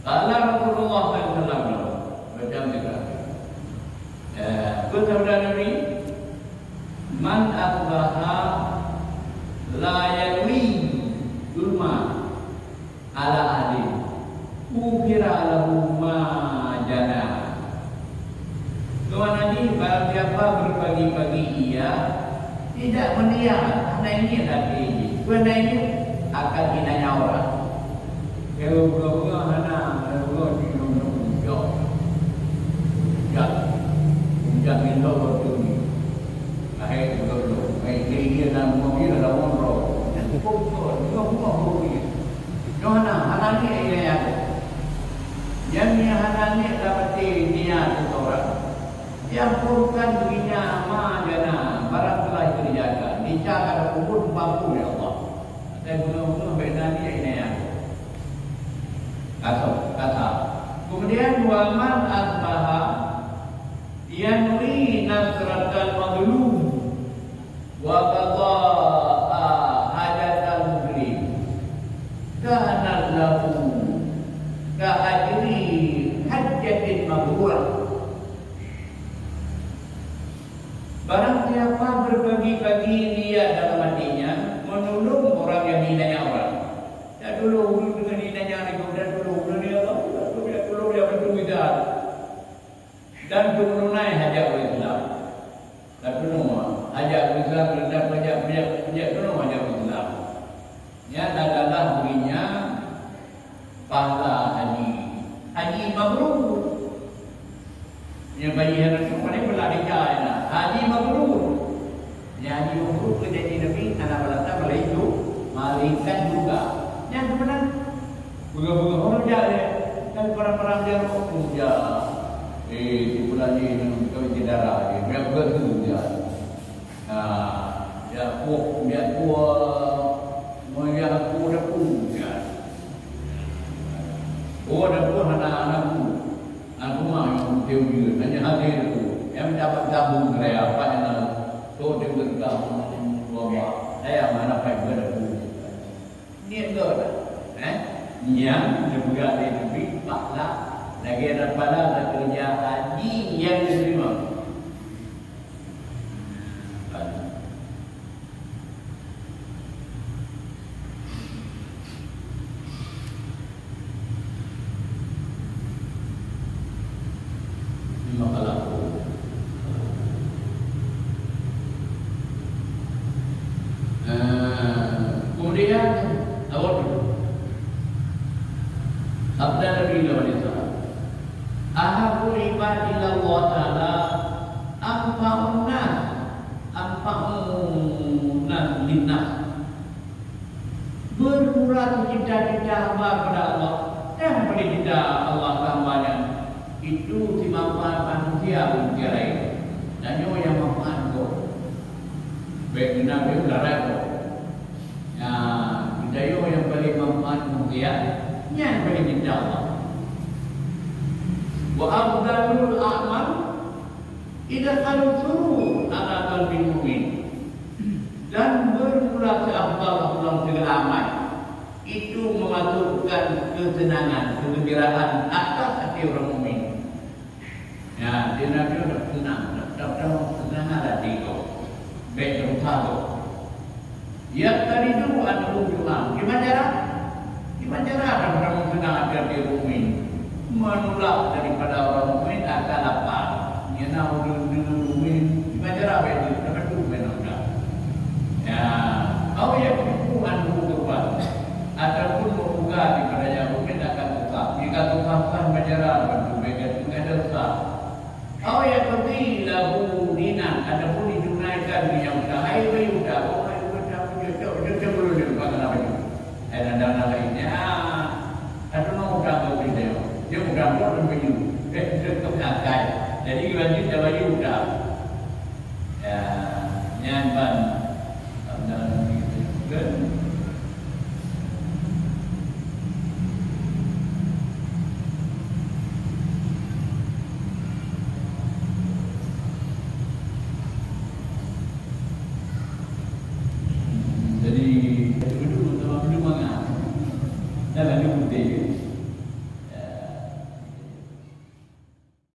Qala Rasulullah sallallahu alaihi wasallam, macam juga. Ya, betul Nabi, "Man asbaha la yanwi zulma ala ahli, ghufira lahu ma jana." Keumakna jih, barang siapa berpagi-pagi ia tidak mendiam, hana ingat hati jih, keuhai jih akan hinanya orang. Keu beungoh-beungoh hana, beungoh-beungoh jih nyoe-nyoe puncak. Puncak, puncak milo waktu ni. Akhé beungoh-beungoh. Hai, dia, dia nak beungoh, dia dah lawan roh. Beungoh-beungoh, beungoh-beungoh ni. Nyoe hana, hana ni ilée aku. Nyang, nyang hana ni dapat niat seseorang, diampunkan dirinya ma jana, barang telah dikerjakan. Nica ka teupeubuet bak ya Allah. Asai bunoe-bunoe bak na ni ilée aku. Kasar, kasar. Kemudian, wa man asbaha yanwi nasratal mazlum wa qada'a hajatal muslim, kanat lahu ka ajri hajjatin mabrurah. Barang siapa berbagi-bagi niat dalam hatinya, menolong orang yang dianiaya orang. Tak tolong ulôn dengan dianiaya lagi, tak tolong ulôn ya Allah, tak tolong, tak tolong ya betul kita. Dan untuk menunai hajat ureueng Islam. Ka tunong hajat ureueng Islam, dan hajat, hajat, hajat tunong hajat ureueng Islam. Nyan adalah bagi nyan pahala haji. Haji mabrur. Nyan bagi hana tu, mana pula dicai na. Haji mabrur. Nyan haji mabrur keu janji Nabi, hana balata malaikat, malaikat juga. Nyan tu beuna. Peugah-peugah orang jak dia. Kan perang-perang dia roh tu jak. Eh, si fulan ni kami saudara dia. Biar peugah tu jak. Ha, jak puah, jak puah Hanya hati itu. Yang dapat gabung raya apa yang nak? Kau dengar gabung ini, Bapak. Saya mana pai berada. Niet gét, eh? Nyang geupeugah lé Nabi, pahala lagée daripada teukeureuja haji nyang geuteurima. Lima kali. Eh, kemudian, awak dulu. Sabda Nabi Muhammad sallallahu alaihi wasallam, "Ahabbu ibadi ilallah ta'ala anfa'un nas, anfa'un nas linnas." Beurmula cita-cita hamba kepada Allah, dan pada cita Allah ke hamba nyan, itu si manfaat manusia bagi manusia laén. Dan nyoe nyang manfaat gob. Baik beuna beuh darat gob. Nah, geutanyoe nyang paleng manfaat manusia, nyan paleng cita Allah. Wa afdalul a'mal idkhalus surur ala qalbil mu'min. Dan beurmula seafdal-afdal segala amal, itu memasukkan kesenangan, kegembiraan atas hati orang mukmin. Ya, dia Nabi dah senang, dah, dah, dah senang hati kau. Baik berusaha kau. Yaqtaridu anhu ju'an. Gimana cara? Gimana cara akan kamu senang hati orang mukmin? Menolak daripada orang mukmin akan lapar. Nyana ureueng deungon mukmin. Gimana cara begitu? Dapat tu benar. Ya, au yaqfu anhu kurban. Ataupun membuka daripada yang mukmin akan susah. Jika susah kan gimana cara? Bantu mereka tu ada susah. Au yaqdi lahu dinan, ataupun ditunaikan nyang utang. Hai bagi utang, oh, hai utang, cocok, cocok dulu dia bukan kena baju. Hai dan, dan lainnya, ada mau utang kau beli dia. Dia utang kau dan baju. Eh, cocok akai. Jadi wajib dia bagi utang. Ya, nyan ban